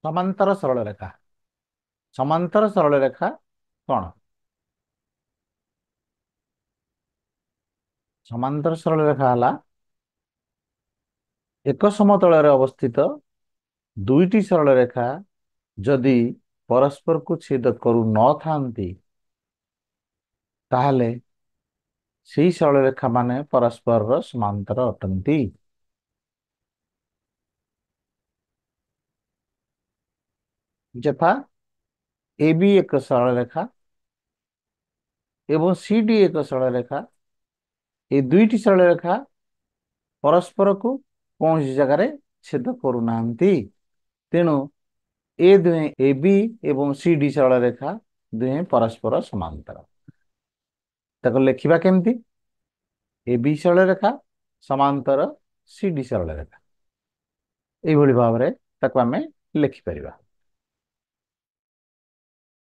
ସମାନ୍ତର ସରଳ ରେଖା। ସମାନ୍ତର ସରଳ ରେଖା କ'ଣ? ସମାନ୍ତର ସରଳ ରେଖା ହେଲା ଏକ ସମତଳରେ ଅବସ୍ଥିତ ଦୁଇଟି ସରଳ ରେଖା ଯଦି ପରସ୍ପରକୁ ଛେଦ କରୁନଥାନ୍ତି, ତାହେଲେ ସେଇ ସରଳ ରେଖା ମାନେ ପରସ୍ପରର ସମାନ୍ତର ଅଟନ୍ତି। ଯଥା ଏ ବି ଏକ ସରଳ ରେଖା ଏବଂ ସି ଡି ଏକ ସରଳ ରେଖା। ଏ ଦୁଇଟି ସରଳ ରେଖା ପରସ୍ପରକୁ କୌଣସି ଜାଗାରେ ଛେଦ କରୁନାହାନ୍ତି, ତେଣୁ ଏ ଦୁହେଁ ଏ ବି ଏବଂ ସି ଡି ସରଳ ରେଖା ଦୁହେଁ ପରସ୍ପର ସମାନ୍ତର। ତାକୁ ଲେଖିବା କେମିତି? ଏ ବି ସରଳ ରେଖା ସମାନ୍ତର ସି ଡି ସରଳ ରେଖା, ଏଇଭଳି ଭାବରେ ତାକୁ ଆମେ ଲେଖିପାରିବା।